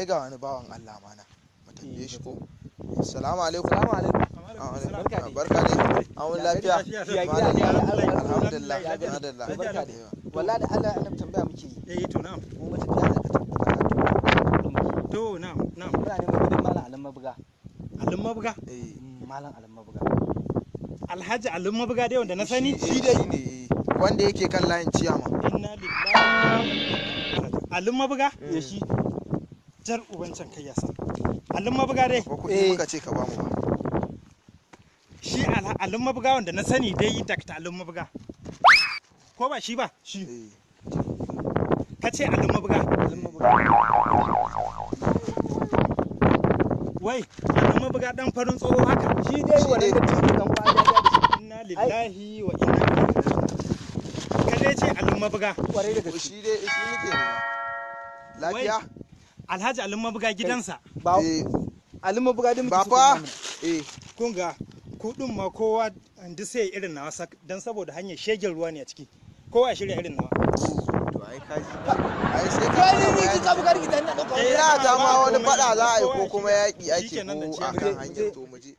ai ga wani bawan Allah mana. Mu tambaye shi ko. Assalamu alaikum. Salamu alaikum. Barka dai. Barka dai. An wuni lafiya. Ya gida, Madalla. ya Alhamdulillah. Ya gari. Madalla. Barka dai. Wallahi da Allah annabi tambaya muke yi. Eh to na'am. Mu matafiya ne ka tabbata. To na'am na'am. Muna neman gidan Malam Alim Mabuga. Alin Mabuga. Eh. Malam Alim Mabuga. Alhaji Alin Mabuga dai wanda na sani. Shi dai ne eh. Wanda yake kan layin ciyama. Inna lillahi. Alin Mabuga? Ya shi. Jar uban can kai yasa. Alin Mabuga dai. Ko kuɗi Eh. muka ce ka bamu ba. Shi Alin Mabuga wanda na sani dai Dr. Alin Mabuga. Ko ba shi ba? Shi. Eh. Ka ce Alin Mabuga. Alim Mabuga. Wai, Alin Mabuga dan farin tsoho haka. Shi dai Shi wannan dai. da titi dan kwana ya da shi. Inna lillahi wa inna ilaihi raji'un. Ka dai ce Alin Mabuga. Kwarai da Ko gaske. shi dai shi muke nema. Lafiya? Alhaji Alin Mabuga gidansa. Ba Eh. Alim Mabuga dai muke so Ba ku fa. nuna mana. Eh. Kun ga kuɗin ma kowa duk sai irin nawa sak dan saboda hanyar shegen ruwa ne a ciki. Kowa ya shirya irin nawa. To ai kaji. Ai sai ka Kai mana ni ni bayani. ka buga gidan na dauka. Eh, da ta ma wani Ba fada za a yi komai, ko kuma yaƙi ake Shikenan ko zance. a kan Mu je, hanyar to mu je.